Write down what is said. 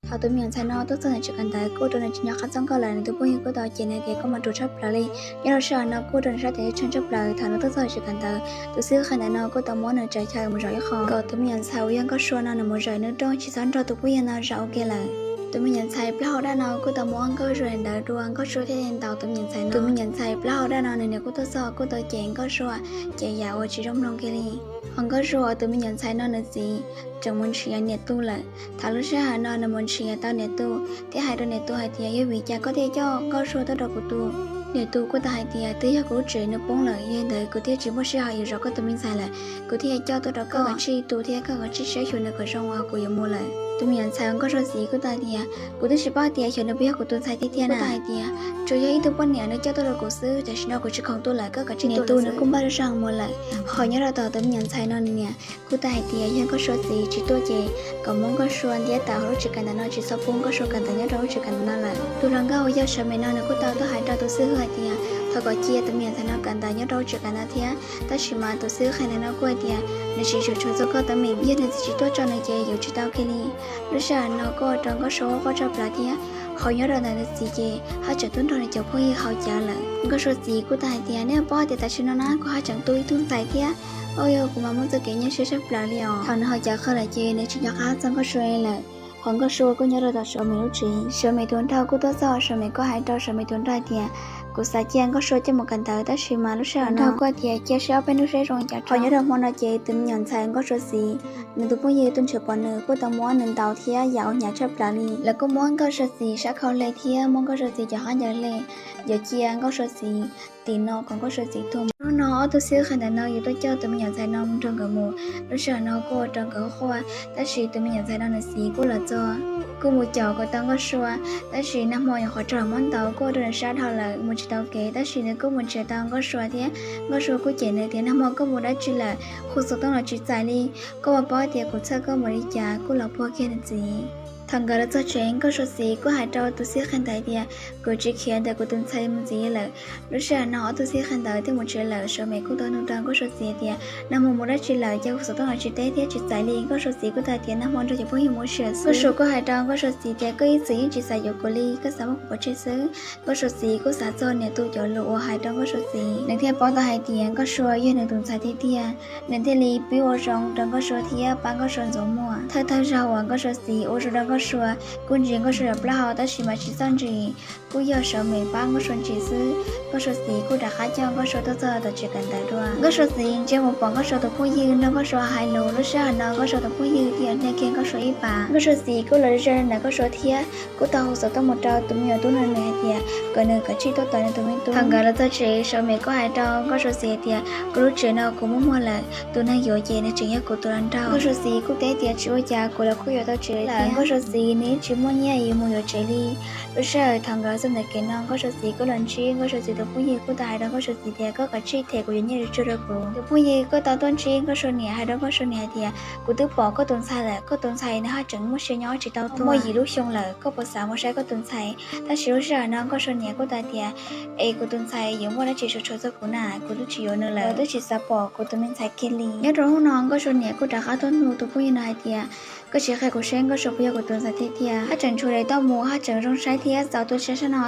Thaum tus me nyuam ntxhais no tuaj txog ntawm tsev kawm ntawv kuj ua rau nws tsis nco qab txog Nkauj lawm, nws tus phooj ywg kuj tau cem nws tias koj mas ruam tshaj plaws li. Nyob rau sij hawm no kuj ua rau nws sab tes tshee tshaj plaws. Thaum nws tuaj txog tsev kawm ntawv, tus xib hwb qhia ntawm no kuj tau muab nws tsa chaw mus zaum ib qho kom tus me nyuam ntxhais uas yog Nkauj Sua no nws mus zaum nws rooj tsis txhob nrog tus phooj ywg no zaum ua ke lawm. Tus me nyuam ntxhais plaub hau daj no kuj tau muab Nkauj Sua daim ntawv dua, Nkauj Sua thiaj li ntaus tus me nyuam ntxhais no. Tus me nyuam ntxhais plaub hau daj no nws niam kuj tuaj txog kuj tau cem Nkauj Sua, cem yam uas tsis zoo mloog kiag li. Ho Nkauj Sua tus me nyuam ntxhais no nws txiv tseem mus nrhiav niam tus lawm. Thaum lub sij hawm no nws mus nrhiav tau niam tus thiab hais rau niam tus hais tias yog vim cas koj thiaj coj Nkauj Sua tuaj rau kuv tus. Niam tus kuj tau hais tias twb yog kuv lub tsev nws poob lawm, yog li ntawd kuv thiaj tsis muaj sij hawm yuav zov koj tus me ntxhais lawm. Kuv thiaj coj tuaj rau koj, koj kav tsij tu thiab koj kav tsij saib xyuas nws kom zoo uas kuv yuav mus lawm. Tus me nyuam ntxhais Nkauj Sua txiv kuj tau hais tias kuv twb tsis paub tias xyov nws puas yog kuv tus ntxhais tiag tiag na. Kuj tau hais tias tsuas yog ib tug poj niam nws coj tuaj rau kuv xwb, tam sim no kuv tsis khoom tuaj lawm, koj kav tsij tu. Niam tus nws kuj npaj zoj zeeg mus lawm. Ho nyob rau tom tus me nyuam ntxhais no nws niam kuj tau hais tias yog Nkauj Sua txiv tsis tuaj ces kom muab Nkauj Sua ntiab tawm hauv lub tsev kawm ntawv no, tsis txhob pub Nkauj Sua kawm ntawv nyob rau lub tsev kawm ntawv no lawm. Tus hluas nkauj uas yog Sawv Mev no nws kuj tau tuaj hais rau tus xib hwb hais tias thov kom cia tus me nyuam ntxhais no kawm ntawv nyob rau lub tsev kawm ntawv thiab. Tab sis mas tus xib hwb qhia ntawm no kuj hais tias nws tsis tshua tshua txog koj teeb meem, yog nws txiv tsis tuaj tso nws ces yuav tsis tau kiag li. Lub sij hawm no kuj ua rau Nkauj Sua quaj quaj tshaj plaws thiab. Ho nyob rau ntawm nws txiv ces haj tseem tuaj nrog nws cov phooj ywg haus cawv lawm. Nkauj Sua txiv kuj tau hais tias nej paub tias tam sim no na kuv haj tseem tu ib tug ntxhais thiab. Auj, yog kuv mas muaj txoj kev nyuaj siab tshaj plaws li os. Thaum nws haus cawv qhawv lawm ces nws tsis nco qab txog Nkauj Sua li lawm. Ho Nkauj Sua kuj nyob rau tom Sawv Mev lub tsev. Sawv Mev tus nraug kuj tuaj txog, Sawv Mev kuj hais rau Sawv Mev tus nraug tias kuv xav cia Nkauj Sua coj mus kawm ntawv, tab sis mas lub sij hawm no kuj hais tias cia seb ob peb hnub seb zoo li cas. Ho nyob rau hmo no ces tus me nyuam ntxhais Nkauj Sua txiv, nws tus phooj ywg tuaj nrhiav pom nws kuj tau muab nws ntaus thiab yam uas hnyav tshaj plaws li. Lawv kuj muab Nkauj Sua txiv sab khau hle thiab muab Nkauj Sua txiv cov qab ncaws hle, yuav cia Nkauj Sua txiv tim no kom Nkauj Sua txiv tuag. Hnub no ob tug xib hwb qhia ntawm no yuav tuaj coj tus me nyuam ntxhais no mus nrog nkawd mus. Lub sij hawm no kuj ua rau nkawd quaj, tab sis tus me nyuam ntxhais no nws txiv kuj los txog, kuj mus caum kom tau Nkauj Sua, tab sis nag hmo nyuam qhuav raug muab ntaus kuj ua rau nws sab dhau lawm mus tsis tau kev, tab sis nws kuj mus nrhiav tau Nkauj Sua thiab. Nkauj Sua kuj cem nws tias nag hmo koj mus dab tsi lawm, hu xov tooj los tsis txais li, koj puas paub tias kuv txhawj koj mus li cas? Kuj los puag kiag nws txiv. Thaum nkawd los txog tsev, Nkauj Sua txiv kuj hais rau tus xib hwb qhia ntawv tias kuv tsis khiav ntawm kuv tus ntxhais mus ntxiv lawm. Lub sij hawm no ob tug xib hwb qhia ntawv thiaj mus tsev lawm. Sawv Mev kuj tau nug rau Nkauj Sua txiv tias nag hmo mus dab tsi lawm, cas hu xov tooj los tsis teb thiab tsis txais li. Nkauj Sua txiv kuj tau hais tias nag hmo nrog cov phooj ywg mus ua si xwb. Nkauj Sua kuj hais rau Nkauj Sua txiv tias koj ib txwm yeej tsis xav yuav kuv li, koj xav muab kuv pov tseg xwb. Nkauj Sua txiv kuj xav txog niam tus cov lus uas hais rau Nkauj Sua txiv, nws thiaj paub tau hais tias Nkauj Sua yog nws tus ntxhais tiag tiag, nws thiaj li pib ua zoo rau Nkauj Sua thiab pab Nkauj Sua ntxuav muag. Thawj thawj zaug uas Nkauj Sua txiv ua zoo rau Nkauj Sua kuj ntsia Nkauj Sua cov plaub hau, tab sis mas tsis txawj ntsia, kuj yog Sawv Mev pab Nkauj Sua ntsia xwb. Nkauj Sua txiv kuj rov qab coj Nkauj Sua tuaj txog tom tsev kawm ntawv dua. Nkauj Sua txiv ntsia mus pom Nkauj Sua tus phooj ywg nrog Nkauj Sua hais lus, lub sij hawm no Nkauj Sua tus phooj ywg thiaj li hnia kiag Nkauj Sua ib pas. Nkauj Sua txiv kuj los ze ntawm Nkauj Sua thiab kuj tau hu xov tooj mus rau tus me nyuam tub no nws hais tias kom nws kav tsij tuaj tos nws tus me tub. Thaum nkawd los txog tsev, Sawv Mev kuj hais rau Nkauj Sua txiv hais tias kuv lub tsev no kuv muaj muag lawm, tus neeg yuav ces nws tseem yog kuv tus hluas nraug. Nkauj Sua txiv kuj teb tias tsis ua cas, kuv los kuj yuav tau tsev lawm. Nkauj Sua txiv nws yeej tsis muaj nyiaj yuav mus yuav tsev li. Lub sij hawm thaum nkawd txog ntawm kev no, Nkauj Sua txiv kuj los ntsib Nkauj Sua txiv tus phooj ywg kuj tau hais rau Nkauj Sua txiv tias koj kav tsij them kuv cov nyiaj tsuag tsuag rau kuv. Tus phooj ywg kuj tau tuaj ntsib Nkauj Sua niam, hais rau Nkauj Sua niam hais tias kuv twb pom koj tus ntxhais lawm, koj tus ntxhais nws haj tseem muaj sia nyob tsis tau tuag, muaj yim lub xyoo lawm, koj puas xav mus saib koj tus ntxhais? Tab sis lub sij hawm no Nkauj Sua niam kuj tau tias es kuv tus ntxhais yuav muaj dab tsi tshua tshua txog kuv na, kuv twb tsis yuav nws lawm, twb tsis xav pom kuv tus me ntxhais kiag li. Nyob rau hnub no Nkauj Sua niam kuj rov qab tuaj nug tus phooj ywg no hais tias koj sim qhia kuv seb Nkauj Sua puas yog kuv tus ntxhais tiag tiag. Haj tseem tshuav daim toj mus, haj tseem zoo saib thiab txaus tu siab sab no.